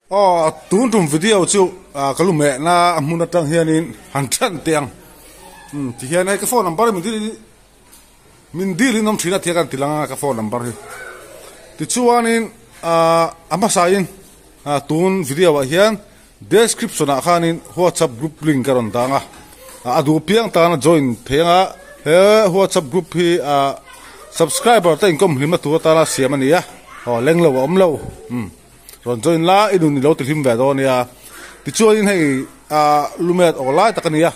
Aw tun tum video chu ka lu mehna a hmun atang hianin han then teh ang umm ti hian hei ka phone number hi min dil min dil in awm thin a ti a kan ti lang a ka phone number hi tichuanin ahh a hmasa in tun video ah hian description ah khanin whatsapp group link a rawn dang a a duh piang tana join thei anga he whatsapp group hi ahh subscriber te inkawm hlimna tur atana siam a ni a aw leng lo a awm lo umm. Rawn join la i nun i lo ti hlim ve dawn nia. Tichuanin hei ah lumet aw lai tak a ni a,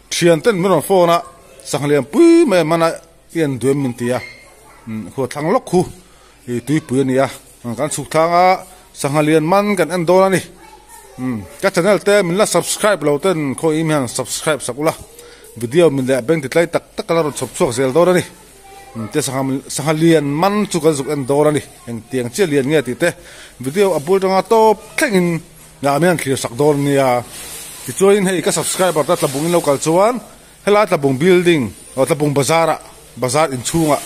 thian ten min rawn phone a, sangha lian pui mai a hman a i en duem min ti a, umm khual thlang lawk khu i tuipui a ni a, kan chhuk thlang a sangha lian man kan en dawn a ni. Umm ka channel te min la subscribe lo ten khawi im hian subscribe sak ula, video min leh beng ti tlai tak tak a la rawn chhawp chhuak zel dawn a ni. Te sangha sangha lian man chu kan zuk en dawn a ni. Engtiang chiah lian nge tih te video a bul tanga tawp thlengin ah min han thlir sak dawn a nia. Tichuanin hei ka subscriber te tlabung in lo kal chuan helai tlabung building aw tlabung bazar ah bazar inchhungah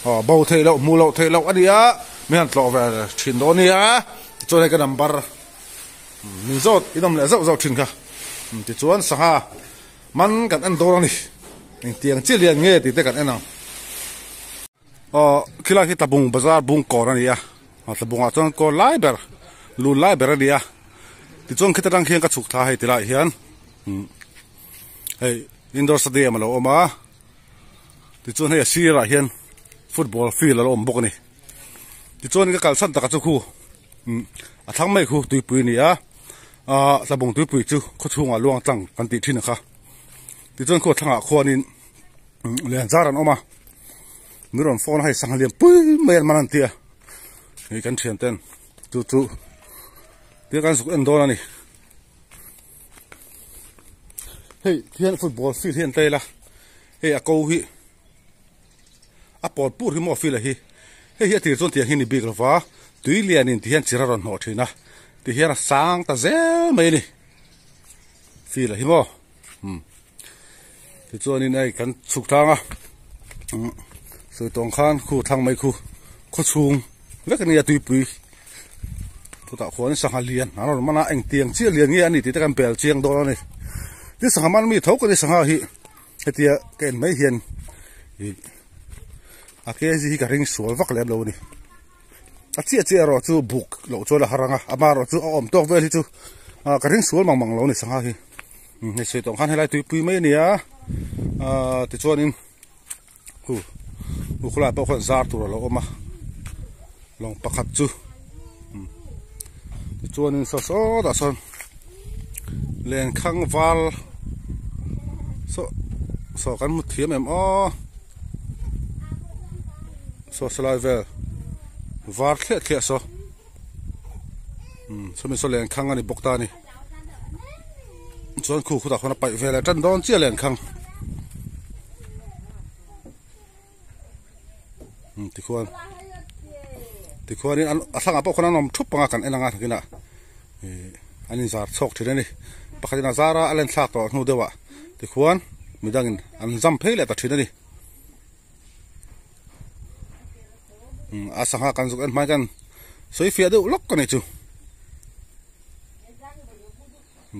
aw bo theih loh hmuh loh theih loh a ni a min han tlawh ve thin dawn a nia. Tichuan hei ka number min zawt in awm leh zauh zauh thin kha. Tichuan sangha Man kan en dawn a ni. Engtiang chiah lian nge tih te kan en ang. Aw khilai khi Tlabung bazar bung kawr a ni a. Aw Tlabungah chuan kawl lai ber lun lai ber a ni a. Tichuan khita tang khian ka chhuk thla hei ti laiah hian umm hei indoor stadium a lo awm a. Tichuan hei a sirah hian football field a lo awm bawk a ni. Tichuan ka kalsan taka chu khu umm a thlang mai khu tuipui a ni a. Ahh Tlabung tuipui chu khaw chhungah luang tlang kan tih thin a kha. Tichuan khaw thlangah khuanin lian zar an awm a, mi rawn phone a hei sangha lian pui mai an man an ti a, hei kan thian ten chu chu tia kan zuk en dawn a ni. Hei hian football field hi an tlei la, hei a ko hi a pawl pur hi maw field a hi, hei hi a tir chuan tiang hi a ni bik lo va, tui lianin ti hian chir a rawn hnawh thin a, ti hian a sang ta zel mai a ni field a hi maw umm tichuanin hei kan chhuk tlang a umm sawi tawng khan khu thlang mai khu khaw chhung vek a nia tuipui chutah khuan sangha lian an rawn man a engtiang chiah lian nge a ni tih te kan bel chiang dawn a ni tin sangha man mi tho ka ni sangha hi. Hetia ka en mai hian ih a kg hi ka ring sual vak lem lo a ni. A chiah chiah erawh chu buk loh chuan a har ang a, amaherawh chu a awm tawk vel hi chu ah ka ring sual mang mang lo a ni sangha hi. Hei sawi tawh ang khan helai tuipui mai a ni a, ah tichuanin hu hu khawlai pawh khuan zar tur a lo awm a, lawng pakhat chu tichuanin saw sawtah sawn. Lenkhang val saw saw kan hmu thiam em aw saw salai vel var thliah thliah saw umm sawmi saw lenkhang a ni bawk ta a ni chuan khu khutah khuan a paih vel a tan dawn chiah lenkhang umm tikhuan tikhuanin an a thlangah pawh khuan an awm thup anga kan en anga takinah ihh an inzar chhawk thin a ni pakhatin a zar a a len thlak tawh hnu deuhah tikhuan midangin an zam phei leh ta thin a ni umm a sangha kan zuk en hmai kan sawi fiah deuh lawk a ni chu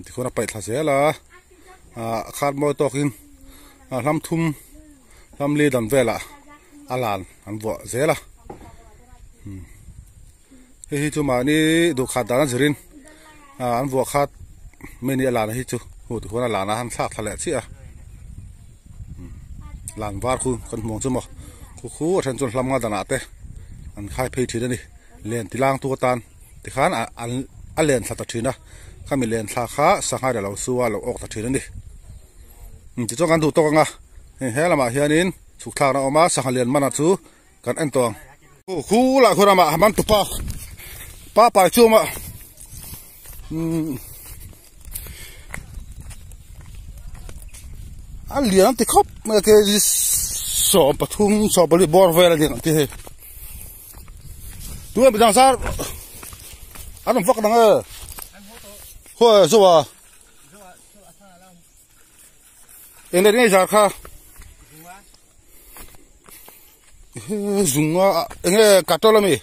tikhuan a paih thla zel a ah a khat mawi tawkin a hlam thum hlam li dan velah a lan an vuah zel a hei hi chu mahni duh khat dan a zirin ah an vuah khat mai ni a lan hi chu hu tikhuan a lan a han thlak thla leh chiah a lan var khu kan hmu ang chu maw khu khu a then chuan hlam nga danah te an khai phei thin a ni len ti lang tu atan tikhan a len thla ta thin a khami len thla kha sangha ilo su a lo awk ta thin a ni tichuan kan duh tawk ang a hei he lamah hianin chhuk thlakna a awm a sangha lian mana chu kan en tawh ang. Khu lah khu ramah man tupa pa pai chu awm a umm a lian an ti khawp mai a kg 13 14 bawr vel a ni ang tih hei. Tuna midang zar an awm vak nang e khawi zoa eng leh ngei zar kha zunga enge katol ami.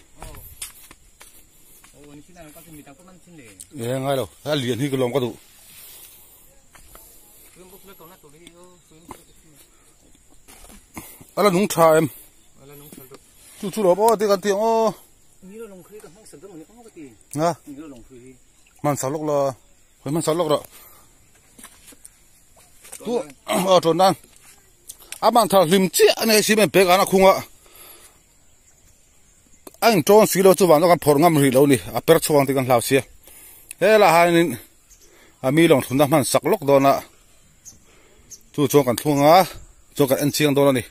E ngai lo a lian hi ka lawm ka duh. Ala nung tha em? Chu chu lo aw ti kan ti ang aw. Nga. Man sak lawk la. Hoi man sak lawk rawh. Tu aw tawn nan. A man thar hlim chiah a ni hei cement bag an a khung a. A in tawn si lo chuvan chu kan phawrh ngam rih lo ni a per chhuak ang tih kan hlau sia helaiah hianin a mi lawng thlunna hman sak lawk dawn a chu chuan kan thlung anga chuan kan en chiang dawn a ni.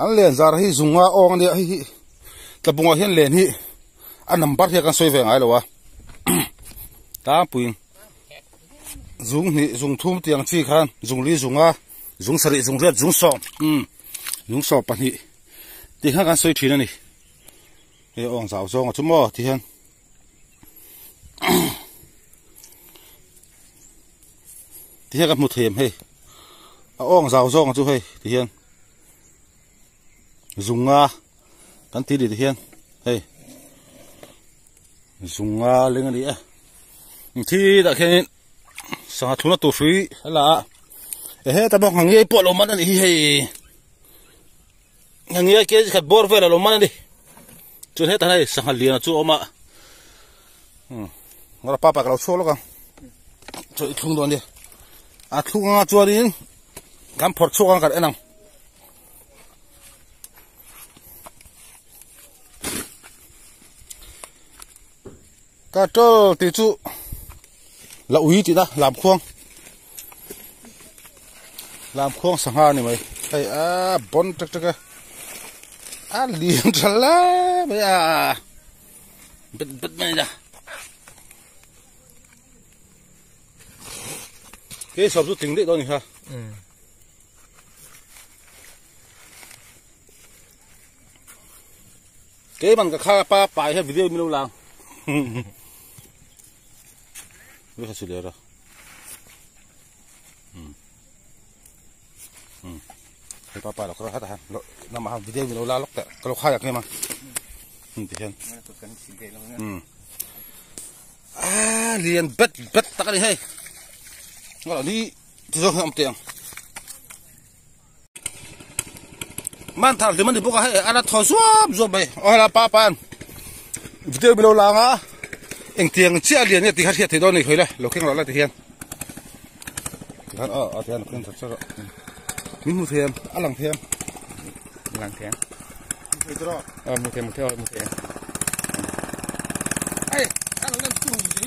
An len zar hi zunga awng a nia hei hi tlabungah hian len hi a number hi kan sawi ve ngai lo a tlangpuiin. Zung hnih zung thum tiang chi khan zung li zunga zung sarih zung riat zung sawm umm zung sawm pahnih tih khan kan sawi thin a ni hei awng zau zawng a chu maw ti hian ti hian ka hmu thei em hei a awng zau zawng a chu hei ti hian zunga kan ti ni ti hian hei zunga leng a ni a thi dah khianin sangha thluna tur hrui a la a ehe ta bawk ngei pawh a lo man a nih hi hei ngei ke khat bawr vel a lo man a ni chuan hetah hei sangha lian a chu a awm a ngawra pa pa ka lo chhuak lawk ang chaw i thlung dawn a nia a thlung anga chuanin kan phawrh chhuak ang kan en ang. Turtle tih chu la ui tih na lam khuang lam khuang sangha a ni mai hei a bawn tek tek a a lian tha hle mai a bet bet mai a ni keisawm chu tling daih dawn a ni kha. Keiman ka kha pa pai he video mi lo lang. Wi kha silera. Hei pa pa lo kha ta han lo na ma video mi lo la lok ta ka lo kha yak ne ma. Ti hian. Ah lian bet bet tak ani hei. Ngalo ni ti zawng hi awm teh ang. Man thar hlim a ni bawk a hei a la thaw zuap zuap mai aw helai pa pan video milo lang a engtiang chiah lian nge tih kha hriat theih dawn a ni khawi le lo keng rawh la ti hian tikhan aw a tihian keng that that rawh min hmu thei em a lang thei em lang thei em aw hmu thei hmu thei aw hmu thei em hei a lo lem tum hi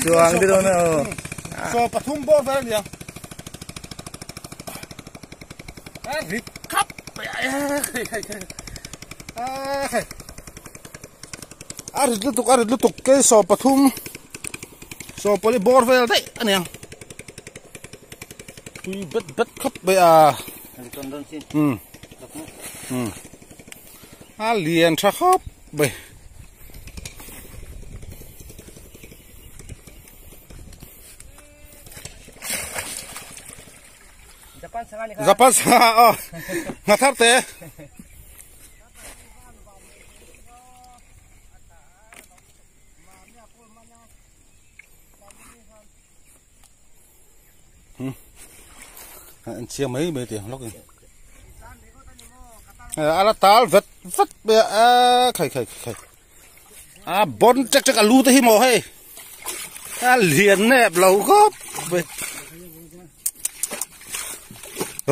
Chuang te dawn aw. So pathum bawr vel ania. A rit khap a rit lutuk a rit lutuk ke so pathum so pali bawr vel daih ania. Tui bet bet khap mai a. Um um a lian tha khawp mai. Japan sangha aw ngha thar te. An chiang mai mai tiang lawk in a la tal vet vet mai a khai khai khai a bon tek tek a lu te hi maw hei a lian nep lo khawp mai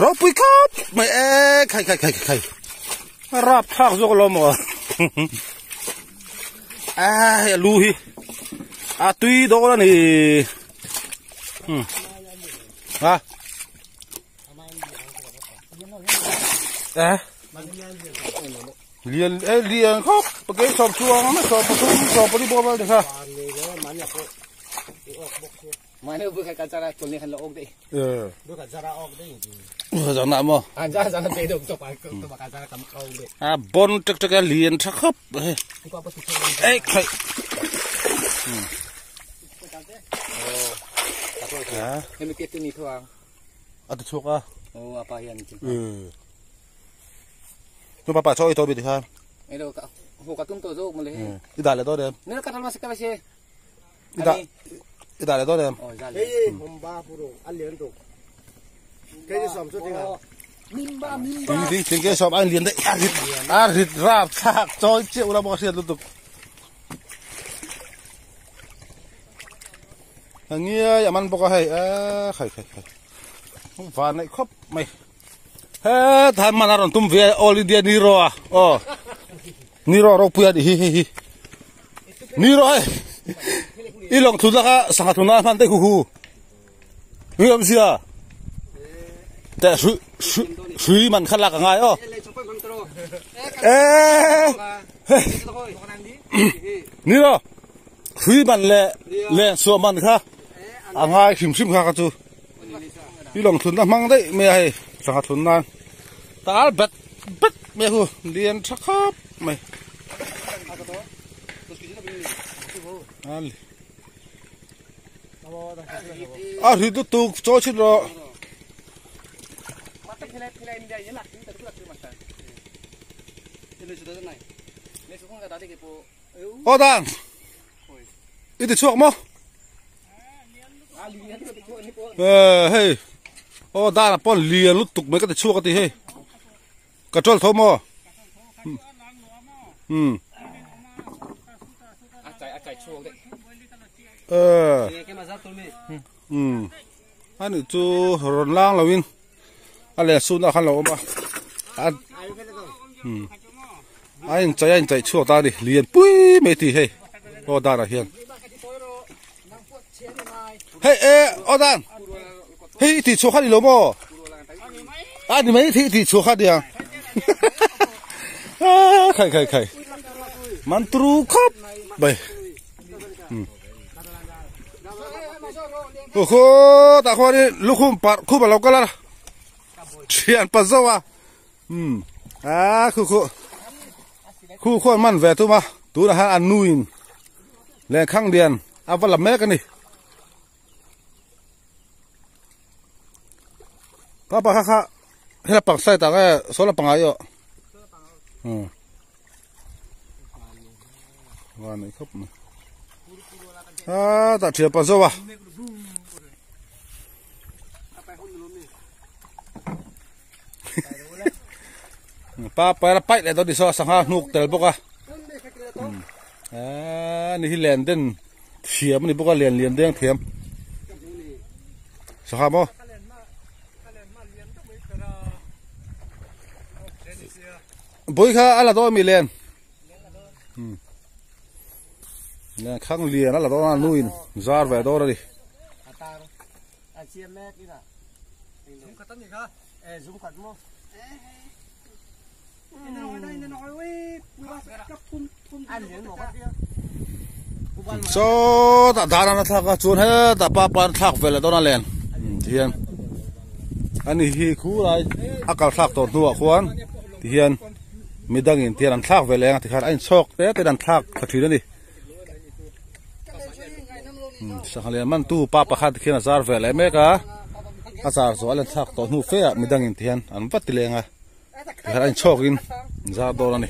ropui khawp mai e khai khai khai khai a rap thlak zawk lo maw a hei a lu hi a tui dawn a ni. Ha eh lian eh lian khawp pakei sawm chuang a sawm pathum sawm pali bawk vel kha zan ah maw a bon tek tek a lian tha khawp eh khai Hemi te tu ni tho ang. A ti chhuak a. Oh apa hian ti. Tu papa chaw ei tawh mi ti khan. Elo ka ho ka tum tawh zawk mawle. I dah leh dawn em? Nilo ka ral mase ka se. I dah i dah leh dawn em? Oh za le. Hei homba puro a lian tuk. Kei som chu tinga. Mimba mimba. Ting ting ting ke som a lian daih a rit a rit rap thlak chawi chiah ula bawk a hriat lutuk. A ngiai a man bawk a hei a khai khai khai. Van neih khawp mai. He than man a rawn tum ve all India Niro a aw Niro ropui a nih hi hei hi Niro hei i lawng thun laka sangha thun a hman daih hu hu ui awm sia teh hrui hrui hrui man kha lak a ngai aw e hei Niro hrui man leh leng suah man kha a ngai hrim hrim kha kha chu. I lawng thlunna hmang daih mai a hei sangha thlun nan tal bet bet mai a hu lian tha khawp mai a hrit lutuk chaw chhin rawh. Aw dan i ti chhuak maw? Eh hei aw dan ah pawh lian lutuk mai ka ti chhuak a ti hei ka ṭawlh tho maw umm eh umm a nih chu rawn lang lo in a leh chhunah khan a lo awm a a umm a inchai a inchaih chhuak ta a ni lian pui mai a ti hei aw danah hian hei eh aw dan hei i tih chhuah kha a ni lo maw a ni mai thei i tih chhuah kha a nia khai khai khai man turu khawp mai. Aw khaw tah khuanin lukhum parh khum a lo kal a thian pa zo a umm aa khu khu khu khuan man ve tum a tunah hian a nuin lenkhang lian a va la mek a ni papa kha kha hela pang side ah nge saw lampangah erawh umm. Van nei khawp mai a tah thian pa zo a pa pa la paih leh dawn ni saw sangha hnuk tel bawk a a ni hi len den thiam a ni bawk a lian lian deng thiam sangha maw. Bui kha a la dawn mi len len khang lian a la dawn a nuin zar ve dawn a ni. Sawtah dan an thlak a chuan hetah pa pa an thlak ve leh dawn a len tihian ani hi khulai a kal thlak tawh hnuah khuan tihian midangin tihian an thlak ve leh ang tikhan a inchhawk te ten an thlak thla thin a ni sangha lian mantu pa pakhat khian a zar ve leh mek a a zar zawh a len thlak tawh hnu fe ah midangin tihian an va ti leng a tikhan a inchhawkin zar dawn a ni.